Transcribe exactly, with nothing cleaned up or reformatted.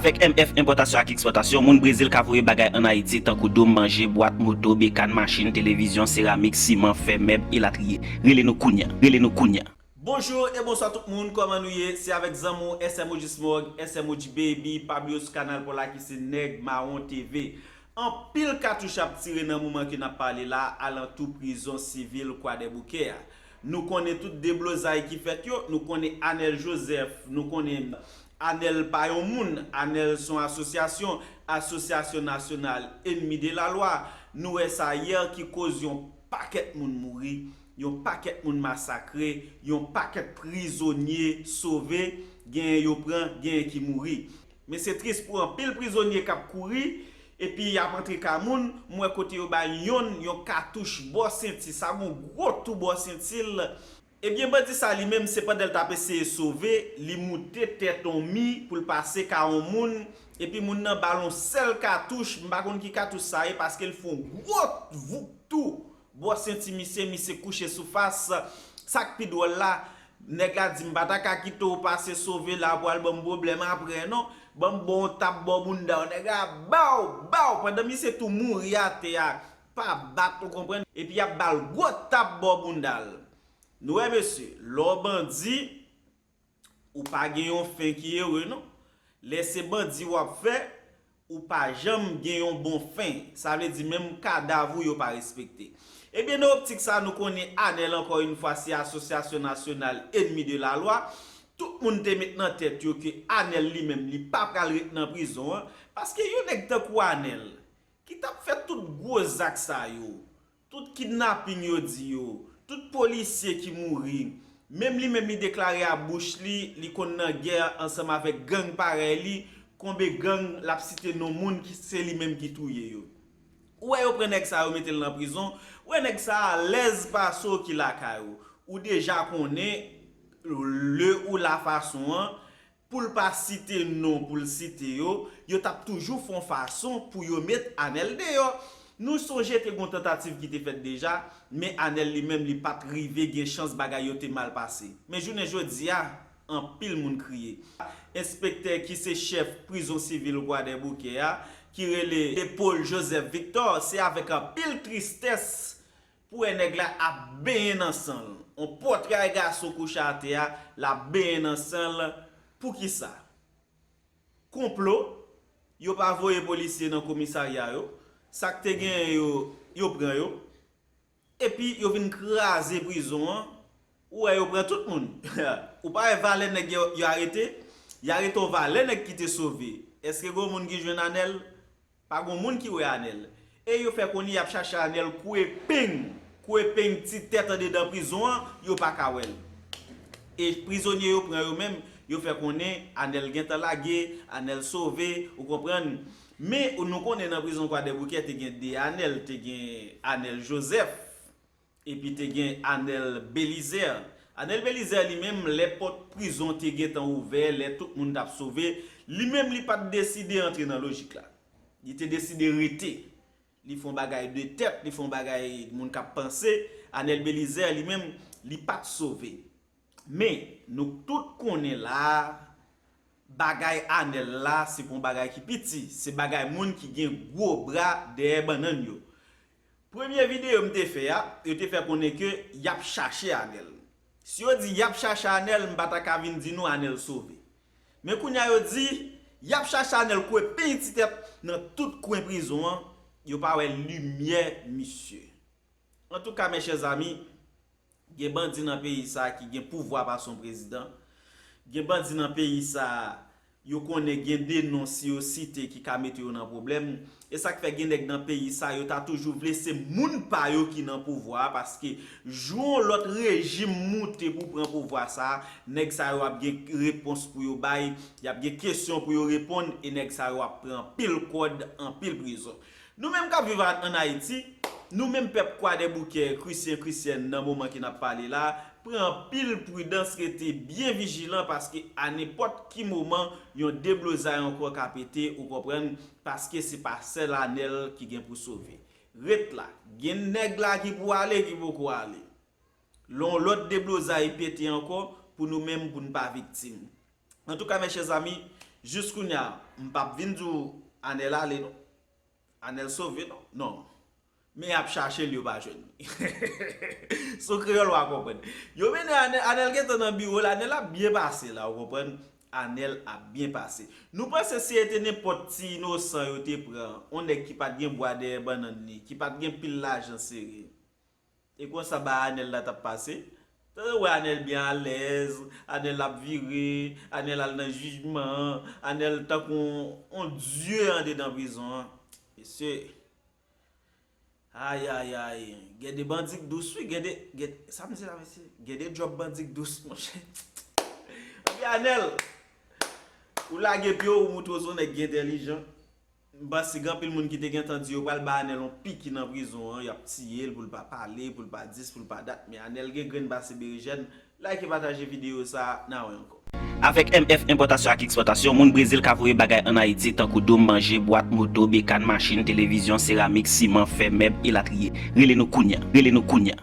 Avèk M F Enpòtasyon ak Ekspòtasyon, moun Brezil ka voye bagay ann Ayiti tankou dòm manje, bwat, moto, bekàn, machin, televizyon, seramik, siman, fè, mèb, elatriye. Rele nou kounya. Rele nou kounya. Bonjou e bonswa tout moun, kòman nou ye? Se avèk zanmi w S M O G Smog, S M O G Baby, pa bliye w sou kanal pa w la ki se Nèg Mawon T V. Anpil katouch ap tire nan moman ke n ap pale la alantou prizon sivil Kwadèboukè a. Nou konnen tout deblozay ki fèt yo, nou konnen Anèl Joseph, nou konnen Anèl pa yon moun, Anèl se yon asosyasyon, Association Nationale Ennemis de la Loi. Nou wè sa yè ki koz yon pakèt moun mouri, yon pakèt moun masakre, yon pakèt prizonye sove, genyen yo pran, genyen ki mouri. Men se tris pou anpil prizonye k ap kouri, epi y ap antre kay moun, m wè kote yo bay yonn yon katouch bò senti, sa gon gwo tou bò senti l. Ebyen, bandi sa li menm, se pandan l t ap eseye sove, li moute tèt on mi pou l pase kay on moun, epi moun nan ba l on sèl katouch, m pa konn ki katouch sa ye, paske l fè on gwo voup tou bò senti misye, misye kouche sou fas. Sa k pi dwòl la, nèg la di, "M pa ta ka kite w pase sove la pou al ban m pwoblèm apre, non. Ban m ba w on tap bò bounda w." Nèg la ba w, ba w, pandan misye tou mouri atè a, pa bat, ou konprann? Epi y ap ba l gwo tap bò bounda l. Nou wè, mesye, lè w bandi, ou pa gen yon fen ki ere, non. Lè se bandi w ap fè, ou pa janm gen yon bon fen. Sa vle di, menm kadav ou, yo pa respekte. Ebyen, nan optik sa, nou konnen Anèl, ankò yon fwa, se Association Nationale Ennemis de la Loi. Tout moun te met nan tèt yo ke Anèl li menm, li pa pral ret nan prizon an, paske yon nèg tankou Anèl, ki t ap fè tout gwo zak sa yo, tout kidnaping yo di yo, tout polisye ki mouri, menm li menm li deklare a bouch li, li konn nan gè ansanm avèk gang parèy li, konbe gang l ap site non moun ki se li menm ki touye yo. Ou wè yo pran nèg sa yo mete l nan prizon, ou wè nèg sa alèz pase w ki lakay ou. Ou deja konnen le ou la fason an, pou l pa site non pou l site yo, yo t ap toujou fè yon fason pou yo met Anèl deyò. Nou sonje te gen yon tantativ ki te fèt deja, men Anèl li menm li pa t rive gen chans, bagay yo te mal pase. Men jounen jodi a, anpil moun kriye. Enspektè ki se chèf prizon sivil Kwadèboukè a, ki rele Paul Joseph Victor, se avèk anpil tristès pou wè nèg la ap benyen nan san l. On pòtray gason kouche atè a, l ap benyen nan san l. Poukisa? Konplo, yo pa voye polisye nan komisarya yo, sa k te genyen yo, yo pran yo, epi yo vin kraze prizon an, ou wè yo pran tout moun. Ou pa wè valè nèg yo, yo arete? Y arete yon valè nèg ki te sove. Èske gen moun ki jwenn Anèl? Pa gon moun ki wè Anèl. E yo fè konnen y ap chache Anèl kou epeng, kou epeng ti tèt andedan prizon an, yo pa ka wè l. E prizonye yo pran yo menm, yo fè konnen Anèl gentan lage, Anèl sove, ou konprann? Men, nou konnen nan prizon Kwadèboukè te gen de Anèl, te gen Anèl Joseph, epi te gen Anèl Belizè. Anèl Belizè li menm, lè pòt prizon te gentan ouvè, lè tout moun t ap sove, li menm li pa t deside antre nan lojik la. Li te deside rete. Li fè yon bagay de tèt, li fè yon bagay moun k ap panse. Anèl Belizè li menm, li pa t sove. Men, nou tout konnen la, bagay Anèl la, se pa yon bagay ki piti. Se bagay moun ki gen gwo bra dèyè bannann yo. Premye videyo m te fè a, yo te fè konnen ke y ap chache Anèl. Si yo di y ap chache Anèl, m pa ta ka vin di nou Anèl sove. Men kounye a yo di, y ap chache Anèl kou epeng ti tèt nan tout kwen prizon an, yo pa wè limyè misye. Antouka, mes chers amis, gen bandi nan peyi sa ki gen pouvwa pase yon prezidan. Gen bandi nan peyi sa, yo konnen gen de non si yo site ki ka mete yo nan pwoblèm. E sa k fè gen nèg nan peyi sa, yo ta toujou vle se moun pa yo ki nan pouvwa a, paske jou yon lòt rejim moute pou pran pouvwa sa, nèg sa yo ap gen repons pou yo bay, y ap gen kesyon pou yo reponn, e nèg sa yo ap pran anpil kòd, anpil prizon. Nou menm k ap viv a-, ann Ayiti, nou menm pèp Kwadèboukè, Krisyen, Krisyèn, nan moman ke n ap pale la, pran anpil pridans, rete byen vijilan, paske a nenpòt ki moman, yon deblozay ankò ka pete, ou konprann, paske se pa sèl Anèl ki gen pou sove. Ret la, gen nèg la ki pou ale, ki poko ale. Lè yon lòt deblozay pete ankò, pou nou menm, pou n pa viktim. Antouka, mes chers amis, Jis kounye a, m p ap vin di w Anèl ale non. Anèl sove non. Non. Men y ap chache l, yo pa jwenn li. Se yon kreyòl w a konprann. Yo mennen Anèl, Anèl gentan nan biwo l, Anèl ap byen pase la, ou konprann? Anèl ap byen pase. Nou panse si se te nenpòt ti inosan yo te pran, yon nèg ki pa t gen bwa dèyè bannann li, ki pa t gen pil lajan sere. E konsa ba Anèl la t ap pase. Tande wè Anèl byen alèz, Anèl ap vire, Anèl al nan jijman, Anèl tankou yon dye andedan prizon an. Mesye, ayayay, gen de bandi k dous wi, gen de, gen, sa m di la mesye, gen de djòb bandi k dous monchè. Anpi Anèl, ou lage pye w, ou moutre w se yon nèg ki entèlijan. M panse gen anpil moun ki te gentan di yo pral ba Anèl yon piki nan prizon an, y ap tiye l pou l pa pale, pou l pa dis, pou l pa dat, men Anèl gen grenn pase berejèn. Like, pataje videyo sa, n a wè ankò. Avèk M F Enpòtasyon ak Ekspòtasyon, moun Brezil ka voye bagay ann Ayiti tankou doum, manje, bwat, moto, bekàn, machin, televizyon, seramik, siman, fè, mèb, elatriye. Rele nou kounya, rele nou kounya.